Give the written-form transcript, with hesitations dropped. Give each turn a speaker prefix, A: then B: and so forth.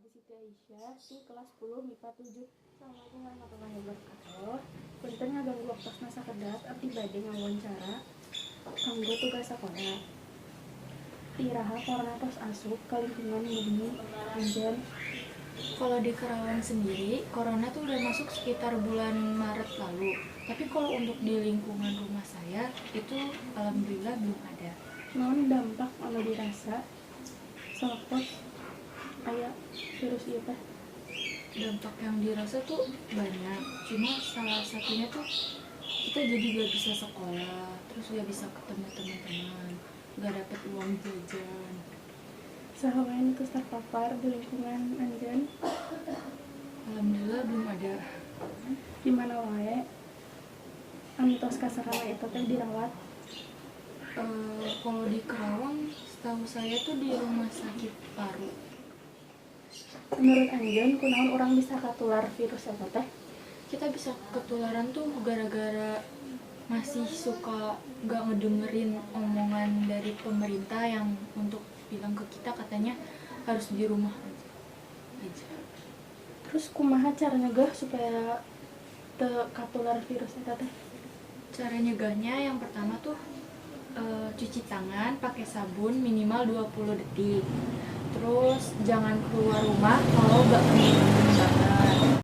A: Abdi Siti Aisyah di kelas 10 MIPA 7. Assalamualaikum warahmatullahi wabarakatuh. Punten ngaganggu waktosna sakedap, abdi bade ngawawancara kanggo tugas sakola. Iraha corona tos asup ka lingkungan bumi anjeun?
B: Kalau di Karawang sendiri, corona tuh udah masuk sekitar bulan Maret lalu. Tapi kalau untuk di lingkungan rumah saya, itu alhamdulillah belum ada.
A: Naon dampak anu dirasa sawaktos aya virus ieu teh?
B: Dampak yang dirasa tuh banyak. Cuma salah satunya tuh kita jadi gak bisa sekolah, terus gak bisa ketemu teman-teman, gak dapet uang jajan.
A: Saha wae nu tos terpapar di lingkungan anjeun?
B: Alhamdulillah belum ada.
A: Di mana wae anu tos kaserang eta teh dirawat?
B: Kalau di Karawang, setahu saya tuh di rumah sakit paru.
A: Menurut anjeun, kunaon urang bisa katular virus eta teh?
B: Kita bisa ketularan tuh gara-gara masih suka nggak ngedengerin omongan dari pemerintah yang untuk bilang ke kita katanya harus di rumah aja.
A: Terus kumaha cara nyegah supaya teu katular virus eta teh?
B: Cara nyegahnya yang pertama tuh cuci tangan pakai sabun minimal 20 detik. Terus jangan keluar rumah kalau nggak penting-penting banget.